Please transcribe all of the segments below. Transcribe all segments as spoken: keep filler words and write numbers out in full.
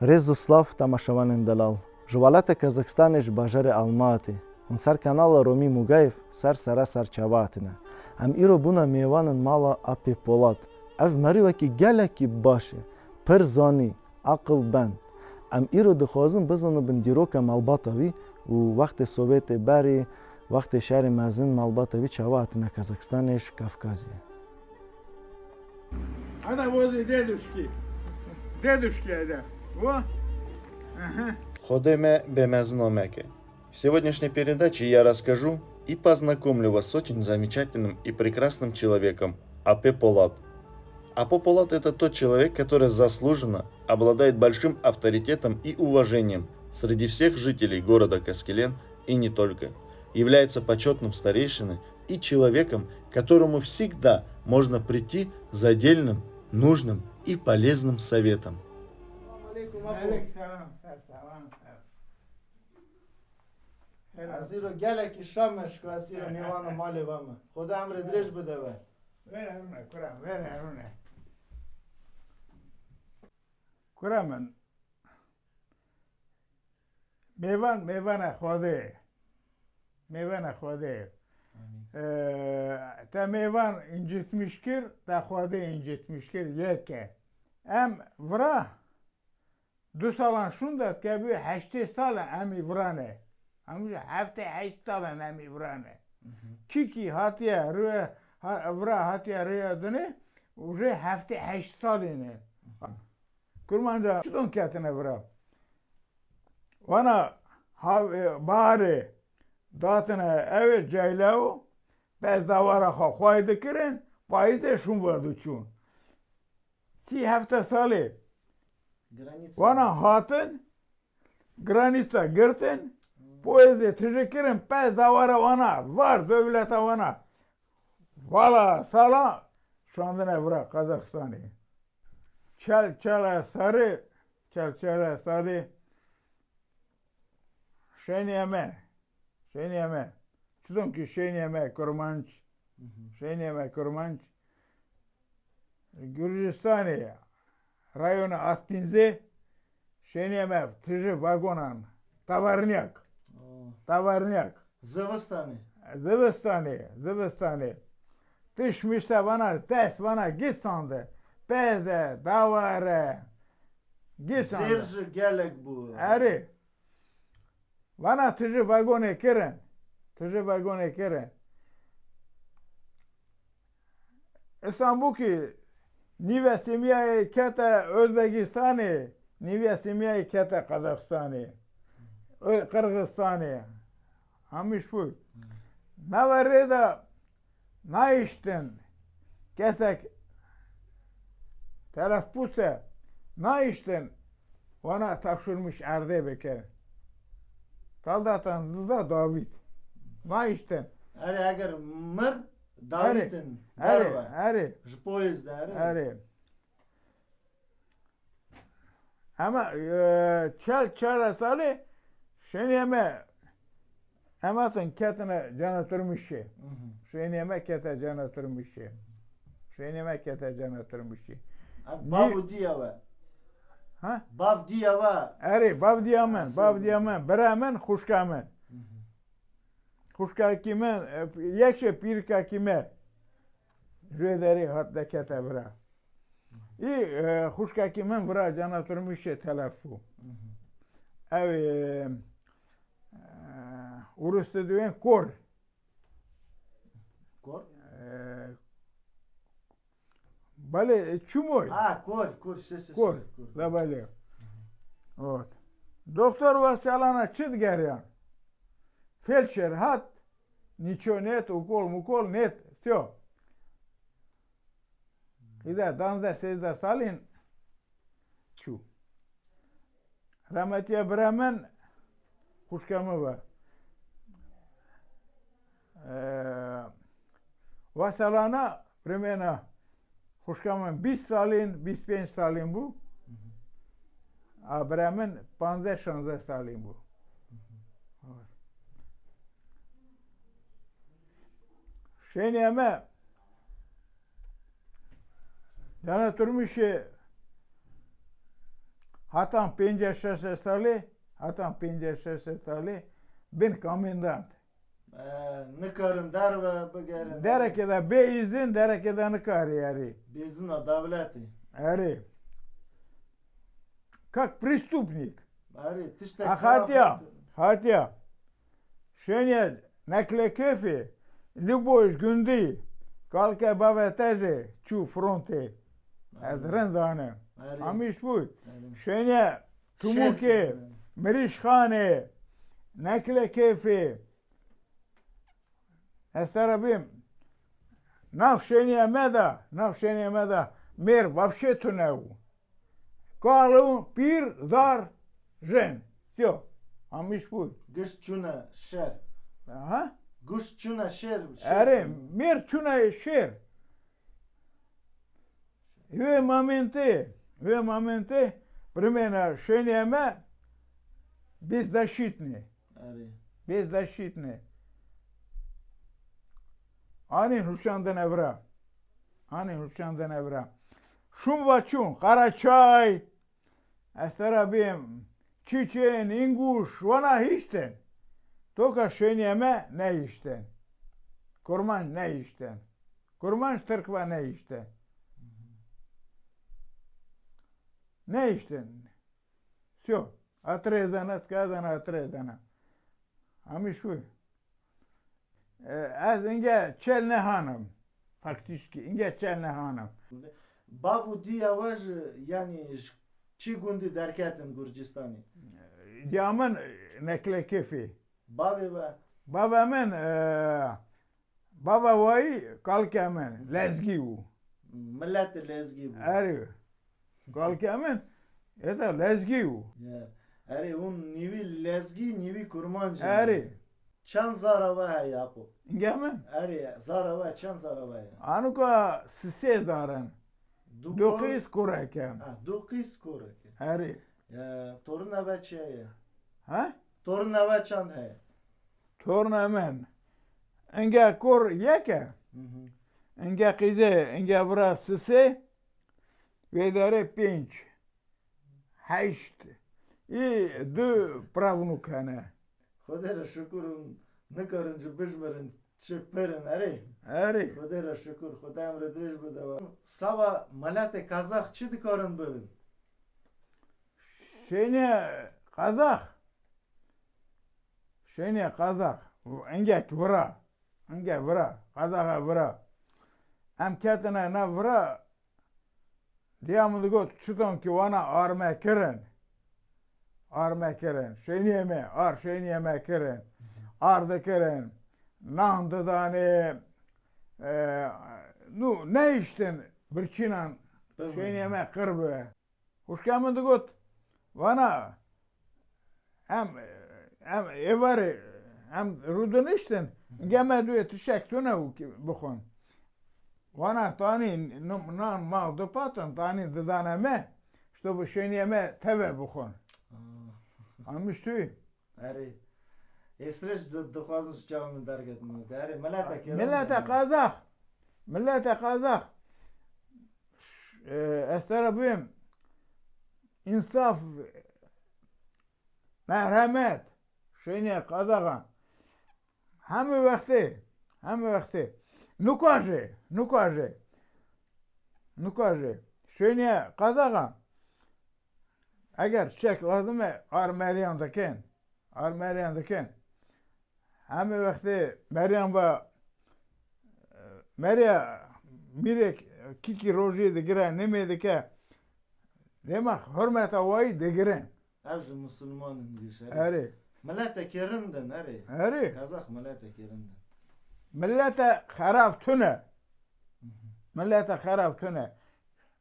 Rêz û silav temaşevanên delal. Ji welata Kazakistanê ji bajarê Almatê. Hûn ser kanala Romî Mugayev ser sera ser çava hatine. Em îro bûne mêvanên mala Apê Polat. Ev merivekî gelekî baş e. Pir zanî, aqilbend. Em îro dixwazin bizanibin dîroka malbata wî û wextê Sovyetê berê, wextê şerê mezin malbata wî çava hatine Kazakistanê ji Kafkazê. Hada vozê dêduşkî. Dêduşkî hede. Vo. Aha. Xwedê me bêmezina meke. В сегодняшней передаче я расскажу и познакомлю вас с очень замечательным и прекрасным человеком, Апе Полат. Апо Полат — это тот человек, который заслуженно обладает большим авторитетом и уважением среди всех жителей города Каскелен и не только. Является почётным старейшиной и человеком, к которому всегда можно прийти за дельным, нужным и полезным советом. Aleyküm, Apo. Aleyküm selam, selam, selam. Helal. Ez îro gelekî şa me ji ku ez îro mêvana malê we me. Xweda emrê dirêj bide we. Were rûne, kura, were rûne. Kura min, mêvan, mêvana Xwedê ye. Mêvana Xwedê ye. Amîn. Ee, te mêvan incitmiş kir, te Xwedê incitmiş kir, yek e. Em vira du salan şûnde dike bû heştê sal e em î vira ne. Em jî heftê heşt sal e em î vira ne. Mhm. Çikî hatiye rûye, ha, vira hatiye rûye dinê û jê heftê heşt salî ne. Kurmanca çiton ketine vira? Wana hav-, e, baharê datine ew ê ceylew, pez dawara xwe xwayî dikirin, payîzê şûn vediçûn. Sî hefte salê Granîtsa. Wana hatin, granîtsa girtin, hmm, poyezê tije kirin, pez dawara wana, var dewleta wana. Vala sala şandine vira Qazaxistanê. Çel çele sarê, çel çele sarê. Şênê me, şênê me. Çiton ki şênê me Kurmanc, mhm, şênê me Kurmanc. Gürcistanê, rayona Aspînzê, şênê me tije vagonan, tavarnyak. Oh. Tavarnyak. Zivistanê. Zivistanê, zivistanê. Tişt mişte vana, dest vana gisande. Peze, davare. Gisande. Zêr ji gelek bû. Erê. Vana tije vagonê kirin. Tije vagonê kirin. Îstanbûlkî nîve simyayê kete Özbekistanê, nîve simyayê kete Qazaxistanê, Ö-, Qirxistanê. Hemî ji bo. Nava rê de nayiştin. Kesek telefpûse nayiştin. Wana tavşirmiş erdê bike. Taldatan da Davîd. Nayiştin. Erê, eger mir, Davîdin, erê, derve. Erê. Ji poyêz de, erê. Erê. Ama, e, çel çare salê şênê me, em hatin ketine cena Tirmişê. Mhm. Şênê me kete cena Tirmişê. Şênê me kete cena Tirmişê. Ev bav û diya we. Ha? Bav diya we. Erê, bav diya min, bav diya min, bira min, xwişka min. Mhm. Xwişkakî min, e, yek ji pîrkakî me ji wê derê hat dekete vira. Î, e, xwişkekî min vira cana Tirmişê telef bû. Mhm. Ew, e, e, Urus didiyên kor. Kor? E, belê, e, çûmoy. Ha, kor, kor, se, se, se, kor. Kor. La belê. Ot. Doktor Veselana çi digeriyan? Felçer hat, nîço nêt, ukol mukol nêt, tiyo. Îde danzdeh sêzdeh salîn çû. Rahmetiye bira min, xwişka min ve. Ee, Veselana Primêna xwişka min bîst salîn, bîst pênc salîn bû. A bira min panzdeh şanzdeh salîn bû. Şênê me Cana Turmişê Hatan pêncî şeş salê, hatan pêncî şeş salê bin komendant. E, nikarin derve bigerin. Derekê de bê îzin, derekê de nikarî erê. Bêzina dewletê. Erê. Kak prestupnik. Erê, tiştek A, hatiya, hatiya. Şênîye Neklekêfê, Luboj gundî, kalke bavê te jî çû frontê. Ez Erê. Rind anim. Erê. Amîş bû. Erê. Şênîye Tumûkê, Şerkê. Mirîşxanê, Neklekêfê. Ez te re bêm. Nav şênîye me de, nav şênîye me de mêr vapşê tune bû. Kal û pîr, zar, jin. Tiyo. Amîş bû. Gişt çûne şer. Aha. Gişt çûne şer, şer. Erê, mêr çûne şêr. Wê mamintê, wê mamintê, primêna şênê me, bezdaşîtnê. Erê. Bezdaşîtnê. Anîn huşandin evra. Anîn huşandin evra. Şûn va çûn, Qaraçay, ez te re bêm, Çîçên, Înguş, wana hiştin. Toka şênê me nehiştin. Kurmanc nehiştin. Kurmanc Tirk ve nehiştin. Nehiştin. Sio. Atrêdene, tkadene, atrêdene. Amîş wî. E, ez inge çel nehanim. Faktîşkî, inge çel nehanim. Bav û diya we ji, yanî ji çi gundî derketin Gurcistanê? Diya min, e, Neklekifî. Bavê we? Bavê min, e, bava wayî kalke min, lezgî bû. Milletê lezgî bû. Erê. Kalke min, êta lezgî bû. Ya. Erê, hûn nîvî lezgî, nîvî kurmanc in. Erê. Çend zara we heye, apo? Inge min? Erê, zara we, çend zara we heye? Anuka sisê zar in. Du Du kor- qîz kurek in. Ha, du qîz kurek in. Erê. Ya, torina we çi heye? Ha? Torina we çend heye? Torna min. Inge kur yek e. Hı hı. Inge qîzê, inge vira sisê. Wê derê pênc. Heşt. Î du pravnûk hene. Xwedê re şukur hûn nikarin ji bijmirin çi pir in, erê? Erê. Xwedê re şukur, Xwedê emrê dirêj bide we. Sava miletê Kazax çi dikarin bibin? Şênê Qazax. Şênê Qazax. Engek vira. Engek vira. Qazaxa vira. Em ketine nav vira. Diya min digot, çiton ki wana arme kirin. Arme kirin. Şêniyê me, ar şêniyê me kirin. Ar dikirin. Nan didanê, e, nû nehiştin birçînan Bilmiyorum. Şêniyê me qir bi. Xwişka min digot, vana, em, em êvarê, em rûdiniştin, inge me duyê tiştek tune û ki-, bixwin. Vana tanî n-, nan mal dipatin, tanî didane me, işte bu şêniyê me teve bixwin. Aa. Anmiş tu? Erê. Êsrê ji di-, dixwazin ji çawa min derketin. Erê, milete kirin Milete de. Qazax. Milete Qazax. Ş-, e, ez te re bûyim. Însaf, merhemet. Şênê Qazaxan. Hemî wextê, hemî wextê. Nuka jê, nuka jê. Nuka jê. Şênê Qazaxan. Eger çek lazim e, ar meriyan dikin. Ar meriyan dikin. Hemî wextê meriyan ve, meriya mîrek kîkî rojê digire, nimê dike. Dema hurmeta wayî digirin. Ev ji musulman in gişerî. Erê. Mileteke rind in, erê. Erê. Kazak mileteke rind in. Milete xerab tune. Milete xerab tune.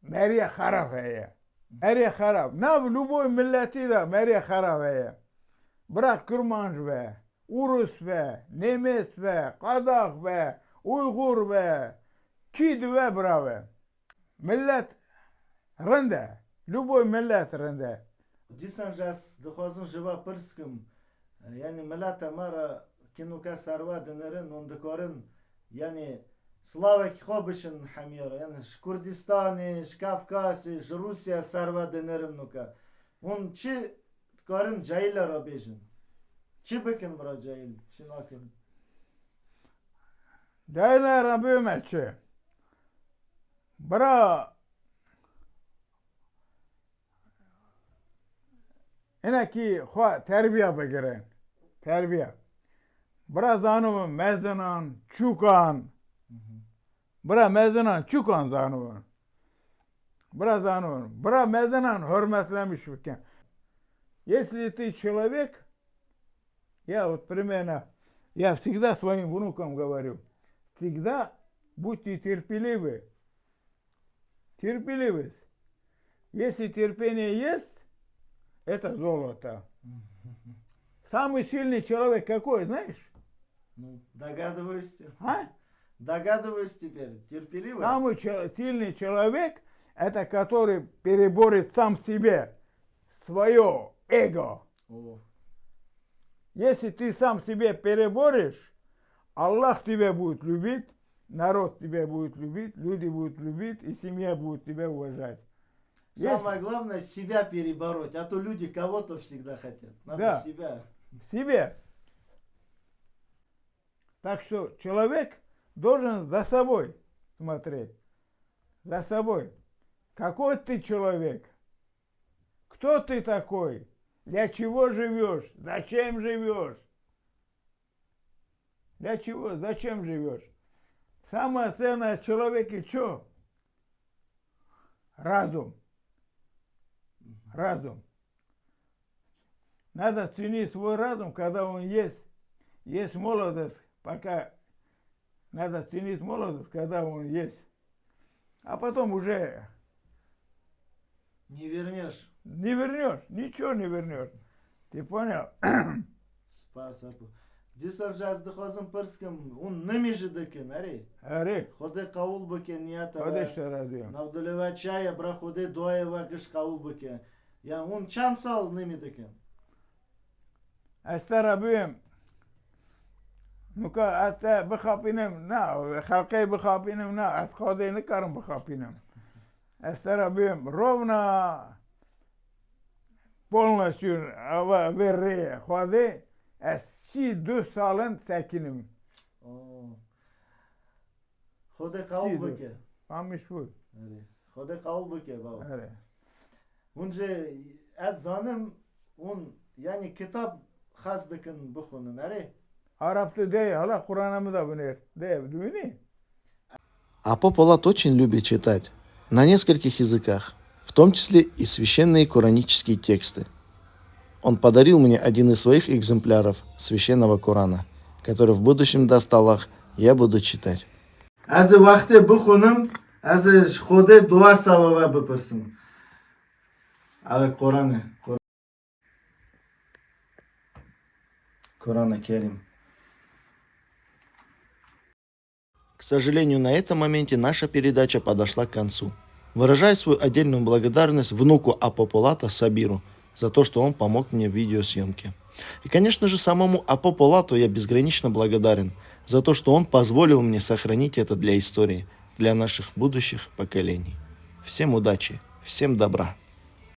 Meriye xerab heye. Erê xerab. Nav Lûboy miletî de meriye xerab heye. Bira Kurmanc be, Urus be, Nêmês be, Qazax be, Uygur be, kî dibe bira be. Millet rind e. Lûboy millet rind e. Dîsan jî ez dixwazim ji we pirs kim, e, yanî mileta me re ki nuke serve dinirin, hûn dikarin, yanî silavekî xwe bişin hemiya re. Yanî ji Kurdistanê, ji Kafkasê, ji Rûsya serve dinirin nuke. Hûn çi dikarin cahîla re bêjin? Çi bikin bira cahîl? Çi nakin? Cahîla re bême çi? Bira hinekî xwe terbiya bigirin. Terbiya. Bira zanibin mezinan, çûkan. Bira mezinan, çûkan zanibin. Bira zanibin. Bira mezinan hürmetlemiş bikin. Если ты человек, я вот примерно, я всегда своим внукам говорю, всегда будьте терпеливы. Терпеливость. Если терпение есть, это золото. Самый сильный человек какой, знаешь? Ну, догадываюсь. А? Догадываюсь теперь. Терпеливый. Самый чел- сильный человек, это который переборет сам себе, свое эго. О, Если ты сам себе переборешь, Аллах тебя будет любить, народ тебя будет любить, люди будут любить, и семья будет тебя уважать. Если самое главное себя перебороть, а то люди кого-то всегда хотят. Надо Да. Себя. Себе. Так что человек должен за собой смотреть. За собой. Какой ты человек? Кто ты такой? Для чего живешь? Зачем живешь? Для чего? Зачем живешь? Самое ценное в человеке что? Разум. Разум. Надо ценить свой разум, когда он есть. Есть молодость, пока надо ценить молодость, когда он есть. А потом уже Не вернешь. Не вернешь, ничего не вернешь. Ты понял? Spas Apo. Dîsan jî ez dixwazim pirs kim, hûn nimî jî dikin, erê? Erê. Xwedê qewûl bike niyeta Xwedê we. ji te razî ye. Navdilê we çaye, bira Xwedê duayê we giş qewûl bike. Ya hûn çend sal nimî dikin? Ez te re bibêm. Nuka ez te bixapînim, na, xelqê bixapînim, na, ez Xwedê nikarim bixapînim. Ez te re bibêm. Rovna polna şûn, ava vê rê Xwedê, ez sî du sal in sekinim. Oo. Xwedê qewûl Sî du. Bike. Famiş bû. Erê. Xwedê qewûl bike baba. Erê. Hûn jî ez zanim hûn yanî kitab xas dikin bixwînin, erê? Arap tu dey, hala Qur'ana min de binêr. Dey, dibînî? Apo Polat очень любит читать, на нескольких языках, в том числе и священные коранические тексты. Он подарил мне один из своих экземпляров священного Корана, который в будущем, даст Аллах, я буду читать. Ez ê wextê bixwînim, ez ê ji Xwedê dua seba we bipirsim. Ev e Koran e. Kor- Koran-ı Kerim. К сожалению, на этом моменте наша передача подошла к концу. Выражаю свою отдельную благодарность внуку Апо Полата Сабиру за то, что он помог мне в видеосъёмке. И, конечно же, самому Апо Полату я безгранично благодарен за то, что он позволил мне сохранить это для истории, для наших будущих поколений. Всем удачи, всем добра.